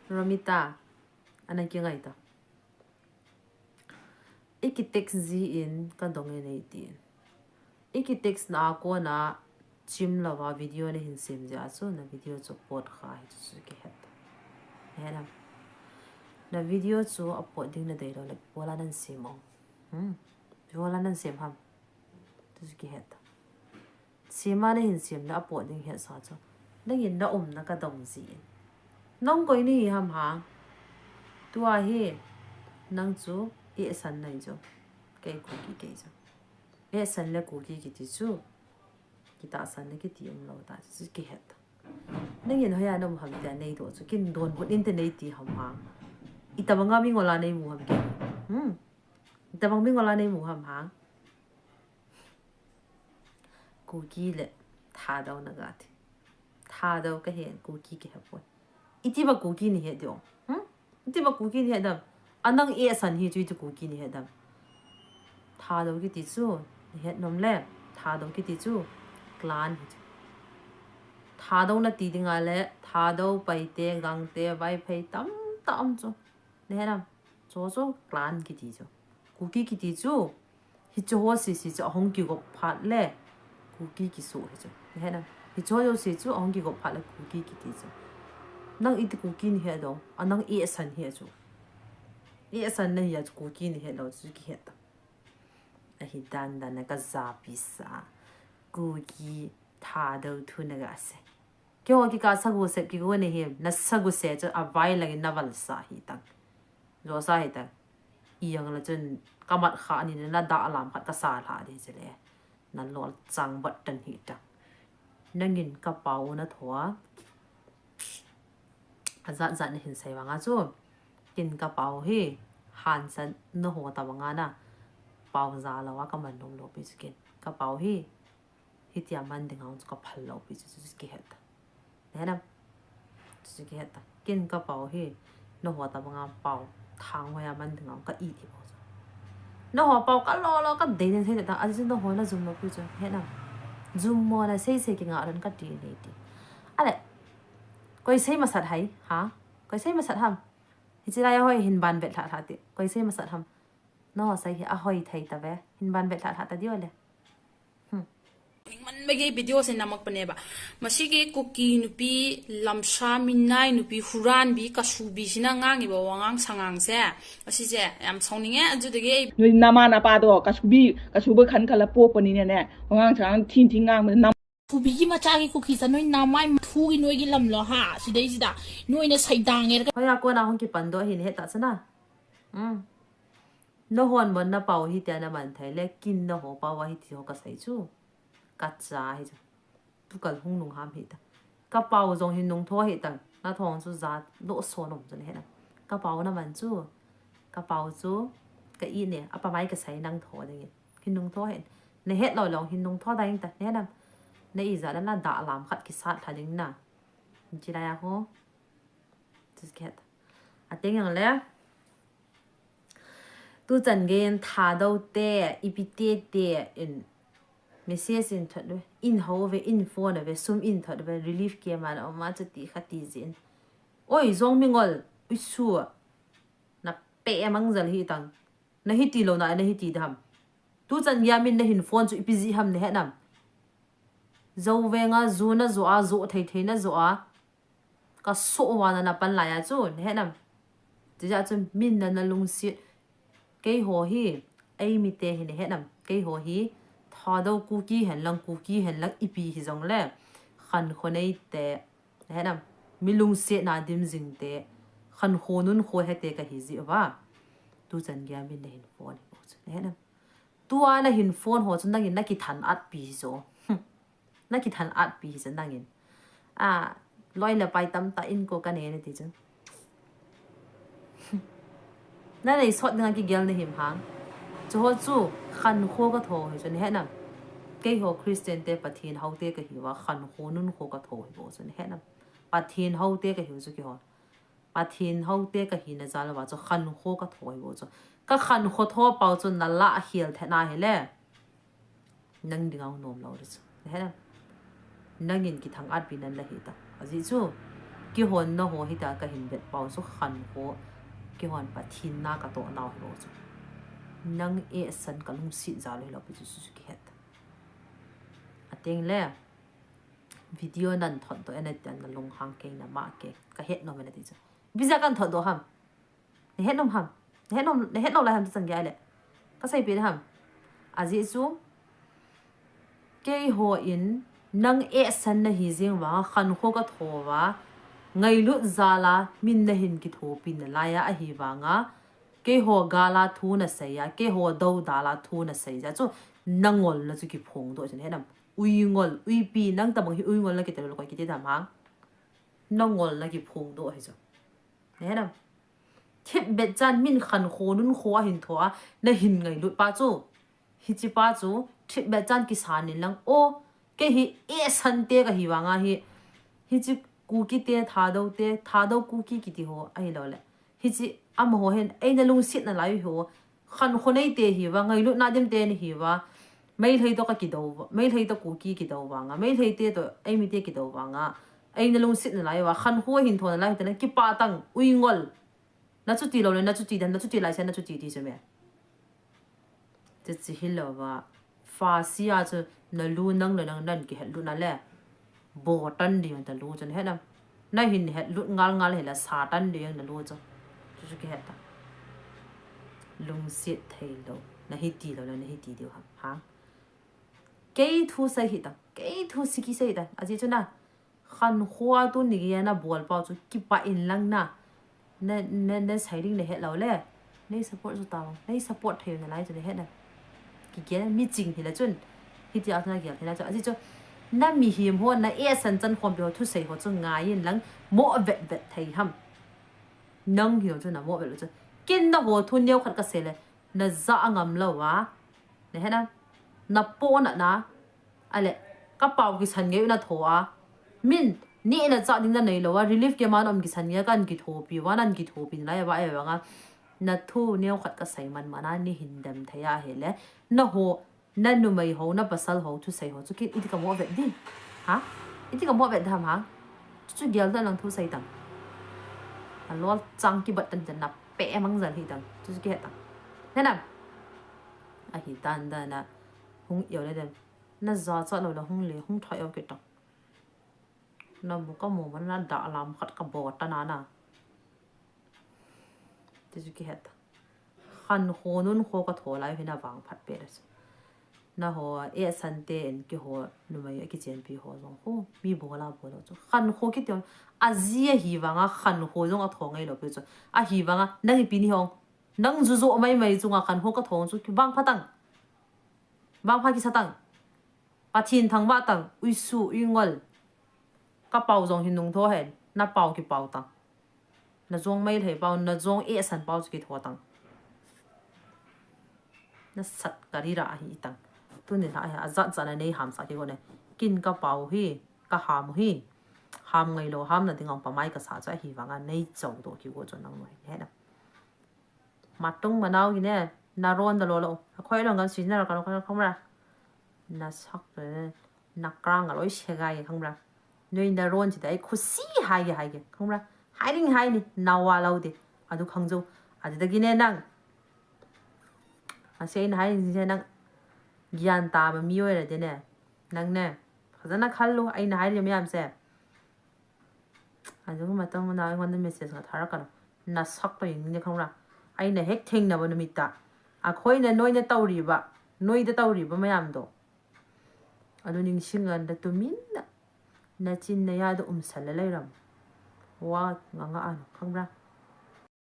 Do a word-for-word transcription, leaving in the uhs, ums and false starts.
Romita, ana kingai ta. Iki text ji in ka dong e nei ti. Iki text na a kona chim lova video na hin sem jia chu na video chu pot kha hi chu chu kihet. He na. Na video chu a pot ding na dei lo le pola nan sem o. Hmm. Pola nan sem ham. Chu chu kihet. Sima na hin sem na a pot ding het sa chu. Nangin na um na ka dong ji in. Nang koi ni ham hang. Tua hi nang chu i san nai chu. Kei Kuki kei chu. I san le Kuki kiti chu. Kita san le kiti um lo ta chu kihet. Nangin hoiya na um ham tia nei do chu. Kin don hut in te nei ti ham hang. Itabanga mi ngola nei mu ham ke. Hmm. Itabang mi ngola nei mu ham hang. Kuki le Thadou na ga ti. Thadou ka he, Kuki ki he poi. Iti ba Kuki ni he dio. Hmm? Iti ba Kuki ni he dam. Anang e san hi chu iti Kuki ni he dam. Thadou kiti chu ni he nom le. Thadou kiti chu clan hi chu. Thadou na ti dinga le Thadou, Paite, Gangte, Vaiphei tam tam chu. Ni he dam. Chu chu clan kiti chu. Kuki kiti chu. Hichu ho sisi chu ahung kigop phat le Kuki kisu hi chu. Ni he na. Hichu ho sisi chu ahung kigop phat le Kuki kiti chu. Nang iti Kuki ni he do. Anang e san hi chu. E san na hi chu Kuki ni he lo chu kihet ta. Ahi dan dan na ka japi sa. Kuki Thadou thu na ga se. Keiho kikah sagu sep kigo nei him, na sagu se chu avai langin na val sa hi tang. Jo sa hi tang. I ang la chun ka mat kha ni na da lam khat ka sa lha di chule. Na lol chang bat tan hi tang. Nangin ka pau na thoa. Ajat jat na hin sai vanga chu. Kin ka pau hi. Han san na ho ta vanga na. Pau ja lo a ka man nom lo pi chu kin. Ka pau hi. Hitia man ding ang chu ka phal lo pi chu chu kihet ta. Ni he nam. Chu chu kihet ta. Kin ka pau hi. Na ho ta banga pau. Thang hoiya man ding ang ka i ti pau chu. Na ho pau ka lo lo ka dei ding thei ta. Aji na ho na jum lo pi chu. He nam. Jum mo na sei sei ki nga ran ka ti nei ti. Ale. Koi sei masat hai. Ha? Koi sei masat ham. Hichi lai hoi hin ban vet lha lha ti. Koi sei masat ham. Na ho sei hi a hoi thei ta ve. Hin ban vet lha lha ta di ole. Hmm. Ningman bagi video se namak pane ba. Masigi Kuki nupi lamsa minai nupi huranbi kasubi sina ngangi ba wangang sangang se. Asi se, yam song ninge, aju dagi. Noi nama napa do, kasubi, kasubi khan kala po pani ne ne. Wangang sangang thin thin ngang nam. Kubi ki macha ki Kuki sa noi namai thu ki noi ki lam lo ha. Sidai sida. Noi na sai dang er. Hoiya kona hung ki pan do hin he ta sana. Hmm. Na hon mon na pau hi tia na man thei le kin na ho pau hi ti ho ka sai chu. Ka cha hi chu. Tu kal hung nung ham hi ta. Ka pau jong hin nung tho hi ta. Na thong chu ja lo so nom chu na he na. Ka pau na man chu. Ka pau chu. Ka i ne. Apa mai ka sai nang tho ding. Hin nung tho hi. Na het lo lo hin nung tho ding ta. Na he na. Na i ja la na da lam khat ki sat lha ding na. Chi la ya ho. Just get. A teng yang le. Tu chan gen Thadou te, ipi te te in message in thot ve, in ho ve, in phone ve, sum in thot ve, relief camp a na um a chu ti kha ti jin. Oi, jong mi ngol, ui su. Na pe mang jal hi tang. Na hi ti lo na, na hi ti dam. Tu chan gei a min na hin phone chu ipi ji ham na he nam. Zo ve nga, zu na zu a, zu thei thei na zu a. Ka so wa na na pan lai a chu, na he nam. Ti ja chu min na na lungsit. Kei ho hi, ei mi te hi na he nam. Kei ho hi, Thadou Kuki hen lang, Kuki hen lang ipi hi jong le. Khan kho nei te, na he nam. Mi lungset na dim jing te. Khan kho nun kho he te ka hi ji va. Tu chan gei a min na hin phone hi ko chu, na he nam. Tua na hin phone ho chu nangin na ki than at pi hi zo. Hmm. Na ki than at pi hi chu nangin. A, loi le pai tam ta in ko ka ne na ti chu. Na nei sot dinga ki gel na him hang. Chu ho chu khan kho ka tho hi chu ni he nam. Kei ho Christian te Pathen hau te ka hi va khan kho nun kho ka tho hi bo chu ni he nam. Pathen hau te ka hi chu ki ho. Pathen hau te ka hi na jal va chu khan kho ka tho hi bo chu. Ka khan kho tho pau chu na la a hial the na hi le. Nang ding a hung nom lo le chu. He na. Nangin ki thang at pi nan la hi ta. A ji chu. Keihon naho hita kahin vet pau chu khankho, keihon Pathen na katoh nau hilou chu. Nang ehsan kalungset jal hilou pi chu chu kihet. Ateng le, video nan thot doh e nati a nalunghang kei nama kei. Kahet nom e nati chu. Ipi jeh a kahin thot doh ham? Nahet nom ham? Nahet nom, nahet nom lai ham ti chan gei le. Kasei pi ham? Ajeh chu, keihon, nang ehsan nahi jeng vanga, khankho katho uva, ngailut jal a, min nahin kithopi nalai a, ahi vanga, keiho gal a thu nasei a, keiho doudal a thu nasei a, chu nangolna chu kiphong doh chu, nahet nam? Uingol, uipi, nang tabang hi uingol na kiti lou koi kiti dam hang. Nangolna kiphong doh hi chu. Nahet nam? Thipbeh chan min khankho nunkho ahin tho a, nahin ngailut pa chu. Hiche pa chu, thipbeh chan kisan in lang. O, kei hi ehsan te kahi vanga hi. Hiche Kuki te, Thadou te, Thadou Kuki kiti ho, ahilou le. Hiche amaho hin, eina lungset nalai ho. Khankho nei te hi uva, ngailutna dim te nahi uva. Meitei toh kakidou uva, Meitei toh Kuki kidou vanga, Meitei te toh eimi te kidou vanga. Eina lungset nalai uva, khankho hin tho nalai, hita na kipah tang, uingol. Nachuti lou le, nachuti dan, nachuti lai se, nachuti ti chu me. Chuche hilou va, phasia chu nalu nang le nang nan kihet lut na le. Botan ding ta lu chu nahet nam? Nahin het lut ngal ngal hile Satan ding nalu chu. Chu chu kihet ta. Lungset thei lou. Nahi ti lou le, nahi ti diu ham. Ha? Kei thu sei hi ta. Kei thu siki sei ta. Ajeh chu na. Khankho a tuni gei a nabol pau chu kipah in lang na. Na, na, nasei ding nahet lou le. Nei support chu tao. Nei support thei nalai chu nahet na. Kigel miching hila chun. Hitia chu nagel thei na chu. Ajeh chu. Na mihem ho, na ehsan chan khompi ho thusei ho chu ngai in lang. Mo vet vet thei ham. Nang hi chu namo vet lou chu. Ken naho thu neo khat kasei le. Naja ngam lou a. Nahet na. Napoh na na. Ale, kapao kisan ngei u natho a. Min, nehna chah ding nanei lou a, relief camp a naum kisan ngei a, kahin kithopi uva, nahin kithopi nalai uva, ahivanga. Nathu neo khat kasei man man a, neihin dem thei a hile. Naho, nanumei ho, napasal ho, thusei ho, chu ken iti kamo vet ding. Ha? Iti kamo vet ding ham ha? Chu chu gel doh in lang thusei tang. Alol chang kibat tan tan napeh mang jal hi tang. Chu chu kihet tang. Nahet nam? Ahi tan dan a. Hung io le dem. Najachat lou le hung le, hung thoi o kit tang. Namu kamu man nadah lam khat kabol tan ana. Ti chu kihet. Khankho nunkho katho lai u hi navangphat pet a chu. Naho, eh, Sante in keiho numei a kichenpi ho jong khu, mi bol a bol u chu. Khankho kiti u, aji ahi vanga khankho jong atho ngai lou pi chu. Ahi vanga, nang ipi nahung. Nang jujo maimai chunga khankho katho chu kivangphat tang. Vangphat kisa tang. Pathen thangvah tang, uisu, uingol. Kapao jong hin nungtho hen, napao kipao tang. Najong Meitei pao, najong eh San pao chu kitho tang. Nasat karira ahi tang. Tuni lha hi, ajat jat a nei hamsah kigo ne. Kin kapao hi, kaham u hi. Ham ngailou, hamna ding a pamai kasa chu ahi vanga nei chou doh kigo chu nang noi. He na. Matung manao hi ne, naron da lolo. Akhoi long kan sinar kan kan khomra. Nasak le, nakrang aloi segai khomra. Noi naron chi dai khusi hai ge hai ge khomra. Hai ding hai ni, nawa lou de. Adu khangjo. Adu dagi ne nang. Ase in hai ni nang. Gyan taba mi oi la de ne. Nang ne. Khajana khallo, ai na hai le mi am se. Ajung matang na aing'onda message nga tharak kano. Nasak to ing ni khongra. Aina hek theng naba numit a. Akhoina noina taoriba. Noida taoriba mayam do. Anu ningsing a nda tumin na. Nachin naya do umsal la lairam. Wa nga nga ano khongra.